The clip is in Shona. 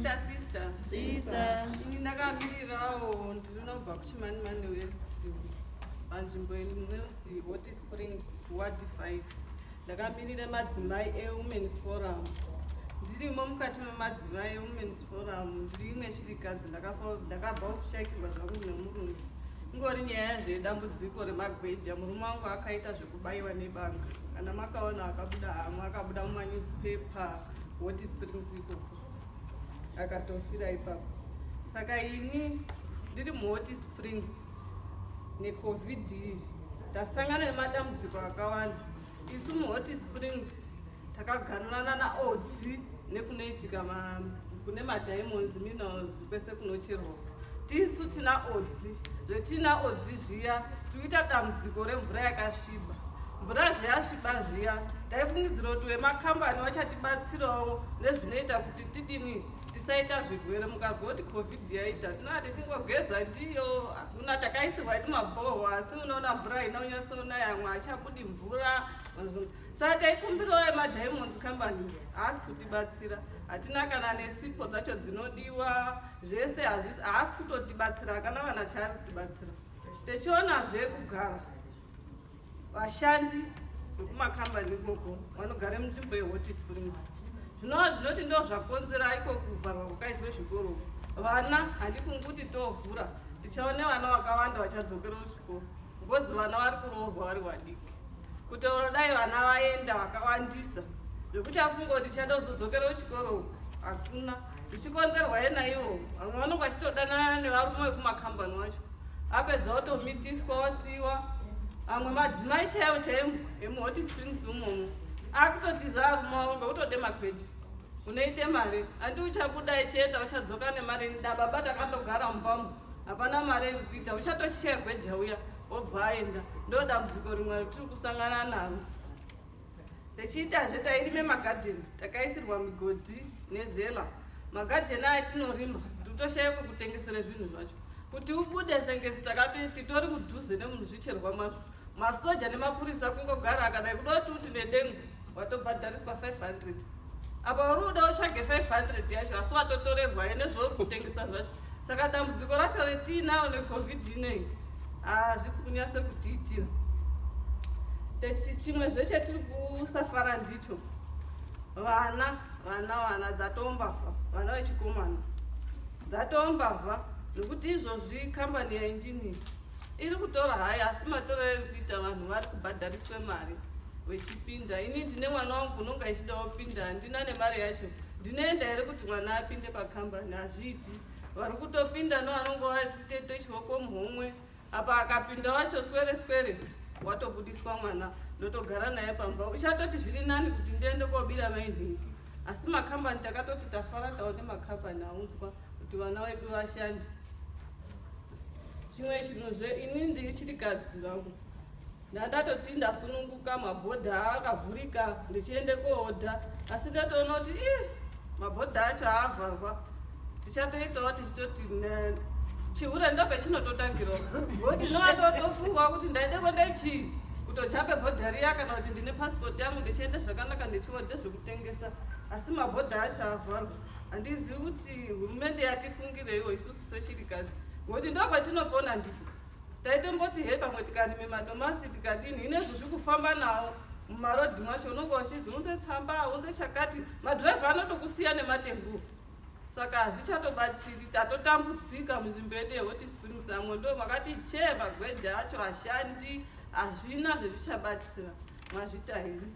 Mazvita sister. Sister. Ini ndakamirirawo ndinobva kuChimanimani West panzvimbo inonzi Hot Springs Ward 5. Ndakamirira madzimai eWomen's Forum. Ndirimo mukati memadzimai eWomen's Forum ndiri imwe shirikadzi ndakabva kushaikirwa zvangu nemurume. Ingori nyaya zvedambudziko remagweja murume wangu akaita zvekubaiwa nebanga. Kana makaona akabuda hamwe akabuda mumanewspaper Hot Springs ikoko. Akatofira ipapo. Saka ini ndiri muHot Springs neCovid iyi tasangana nemadambudziko akawanda. Isu muHot Springs takaganurana naOdzi nekunoitika kune madiamonds minerals kwese kunocherwa. Tisu tina Odzi, zvetina Odzi zviya tikuita dambudziko remvura yakasviba. Mvura zveyasviba zviya taifungidzira kuti vemakambani vachatibatsirawo nezvinoita kuti tidini tisaita zvirwere. Mukazwa kuti COVID yaita tinova tichingogeza ndiyo, hakuna takaisirwa edu mabhoho, asi munoona mvura haina kunyatsonaya, amwe achabudi mvura. Saka taikumbirawo emadiamonds companies haasi kutibatsira, hatina kana nesipo dzacho dzinodiwa, zvese haasi kutotibatsira, hakana kana chaari kutibatsira. Techionazve kugara vashandi vekumakambani ikoko vanogara munzvimbo yeHot Springs, zvinova zvinoti ndo zvakonzera iko kuvharwa kwakaitwa zvikoro. Vana handifungi kuti tovhura tichaone vana vakawanda vachadzokera kuzvikoro because vana vari kuroorwa vari vadiki. Kutaura dai vana vaenda vakawandisa zvekuti afunga kuti tichada kuzodzokera kuchikoro hakuna, zvichikonzerwa yena ivo vamwe vanonge vachitodanana nevarume vekumakambani wacho, apedza otomitiswa wasiwa. Amwe madzimai chaivo chaivo emuHot Springs umomo akutotiza arume wavo ngekutode magweja. Unoite mari handi uchabuda ichienda uchadzoka nemari. Dababa takandogara mubamo hapana mari iri kuita, uchatochiya gweja uya wobva aenda. Ndo dambudziko rimwe ritiri kusangana naro. Tichiitazve tairime magadheni, takaisirwa migodhi nezela. Magadheni aya tinorima titoshaya kwekutengesere zvinhu zvacho kuti ubude senge takati titori mudhuze nemuzvicherwa mazvo. Masoja nemapurisa kungogara akadai kuda kuti uti nedengu watobhadhariswa 500 apa uri uda utsvage 500 yacho asi watotorerwa nezvauri kutengesa zvacho. Saka dambudziko racho retiinaro neCovid ineyi hazvisi kunyatso kutiitira. Chimwe zvechetiri kusafara ndicho vana vana vana dzatombavha, vana vechikomana dzatombavha, nekuti izvozvi kambani yainjini iri kutora haya, asi matoro iri kuita vanhu vari kubhadhariswe mari vechipinda. Ini ndine mwana wangu unonga ichidawo pinda, handina nemari yacho, ndinoenda here kuti mwana apinde pakambani? Hazviiti. Vari kutopinda nevanonge vaitete chioko muhomwe, apa akapinda wacho swere swere watobudiswa mwana, ndotogara naye pamba. Uchatoti zviri nani kuti ndiende kobira mainhingi. Asi makambani takatoti tafara taone makambani aunzwa kuti vana vedu vashande. Chimwe chinhuzve, ini ndiri chirikadzi vangu, ndandatoti ndasununguka, mabhodha akavhurika ndichiende koodha, asi ndatoona kuti ii mabhodha acho aavharwa, tichatoitawo tichitoti chihure ndopechinototangirawo ngoti ndinotofungawo kuti ndaide kuenda chii kutojambe bhodha riya, kana kuti ndine pasipoti yangu ndichiende zvakanaka ndichiodhe zvekutengesa, asi mabhodha acho avharwa. Handizivi kuti hurumende yatifungireiwo isusu sechirikadzi, ngokuti ndokwatinopona ndiko. Taitomboti he pamwe tikarime madomasi tikadini, inezvo zviri kufamba nawo mumarodhi mwacho unonge uchinzi unze tsamba unze chakati, madhiraivha anotokusiya nematengu, saka hazvichatobatsiri. Tatotambudzika munzvimbo yedu yeHot Springs, amwe ndo makati chee magweja acho ashandi, hazvina zvezvichabatsira. Mazvita henyu.